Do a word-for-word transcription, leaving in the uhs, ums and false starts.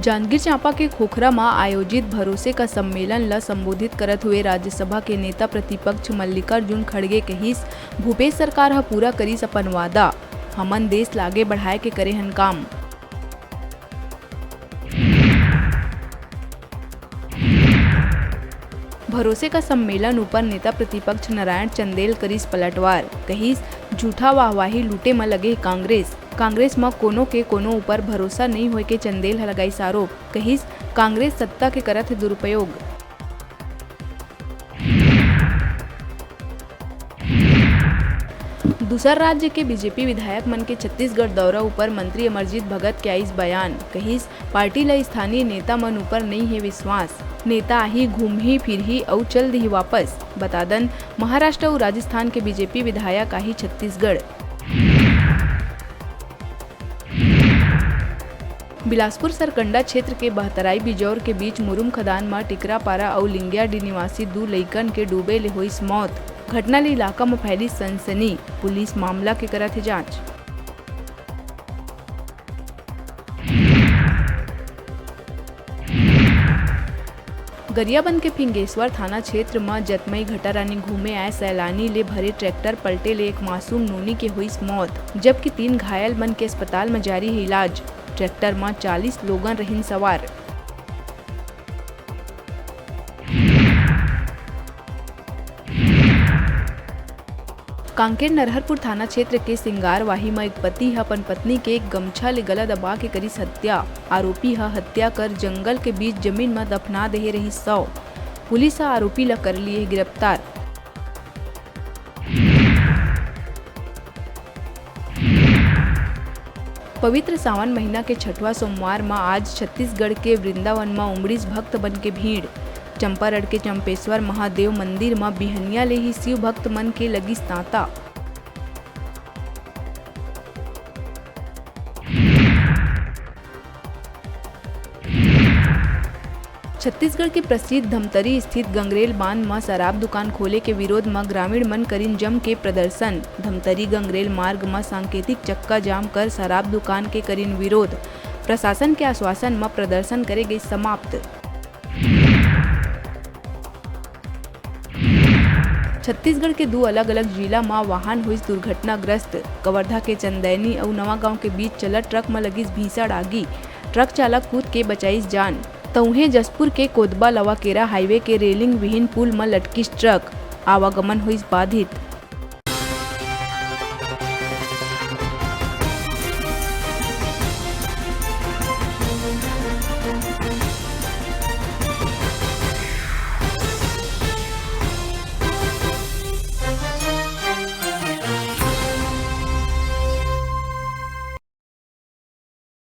जांजगीर चांपा के खोखरा म आयोजित भरोसे का सम्मेलन ल संबोधित करत हुए राज्यसभा के नेता प्रतिपक्ष मल्लिकार्जुन खड़गे कहिस, भूपेश सरकार ह पूरा करिस अपन वादा, हमन देश ल आगे बढ़ाए के करे हन काम। भरोसे का सम्मेलन ऊपर नेता प्रतिपक्ष नारायण चंदेल करिस पलटवार, कहिस, झूठा वाहवाही लूटे म लगे कांग्रेस। कांग्रेस म कोनो के कोनो ऊपर भरोसा नइ होय के चंदेल ह लगाइस आरोप, कहिस, कांग्रेस सत्ता के करत हे दुरुपयोग। दूसर राज्य के बीजेपी विधायक मन के छत्तीसगढ़ दौरा ऊपर मंत्री अमरजीत भगत के आइस बयान, कहिस, पार्टी ल स्थानीय नेता मन ऊपर नइ हे विश्वास। नेता आही, घूमही फिरही अउ चल दिही वापस। बता दन, महाराष्ट्र अउ राजस्थान के बीजेपी विधायक आही छत्तीसगढ़। बिलासपुर सरकंडा क्षेत्र के बहतराई बिजौर के बीच मुरुम खदान म टिकरापारा अउ लिंगियाडी निवासी दू लइकन के डूबे ले होइस मौत। घटना ले इलाका म फैलिस सनसनी। पुलिस मामला के करत हे जांच। गरियाबंद के फिंगेश्वर थाना क्षेत्र म जतमई घटारानी घूमे आए सैलानी ले भरे ट्रैक्टर पलटे ले एक मासूम नोनी के होइस मौत, जबकि तीन घायल मन के अस्पताल म जारी हे इलाज। ट्रैक्टर म चालीस लोगन रहिन सवार। कांकेर नरहरपुर थाना क्षेत्र के सिंगारवाही म एक पति ह अपन पत्नी के एक गमछा ले गला दबा के करिस हत्या। आरोपी ह हत्या कर जंगल के बीच जमीन म दफना देहे रहिस शव। पुलिस ह आरोपी ल कर लिए गिरफ्तार। पवित्र सावन महीना के छठवां सोमवार म आज छत्तीसगढ़ के वृंदावन म उमड़िस भक्त मन के भीड़। चंपारण के चंपेश्वर महादेव मंदिर म बिहनिया ले ही शिव भक्त मन के लगिस तांता। छत्तीसगढ़ के प्रसिद्ध धमतरी स्थित गंगरेल बांध म शराब दुकान खोले के विरोध म ग्रामीण मन करिन जम के प्रदर्शन। धमतरी गंगरेल मार्ग म सांकेतिक चक्का जाम कर शराब दुकान के करिन विरोध। प्रशासन के आश्वासन म प्रदर्शन करे गई समाप्त। छत्तीसगढ़ के दू अलग-अलग जिला म वाहन होइस दुर्घटनाग्रस्त। कवर्धा के चंदैनी अउ नवागांव के बीच चलत ट्रक म लगिस भीषण आगी। ट्रक चालक कूद के बचाइस जान। त उहें, जशपुर के कोदबा लवाकेरा हाईवे के रेलिंग विहीन पुल म लटकिस ट्रक। आवागमन होइस बाधित।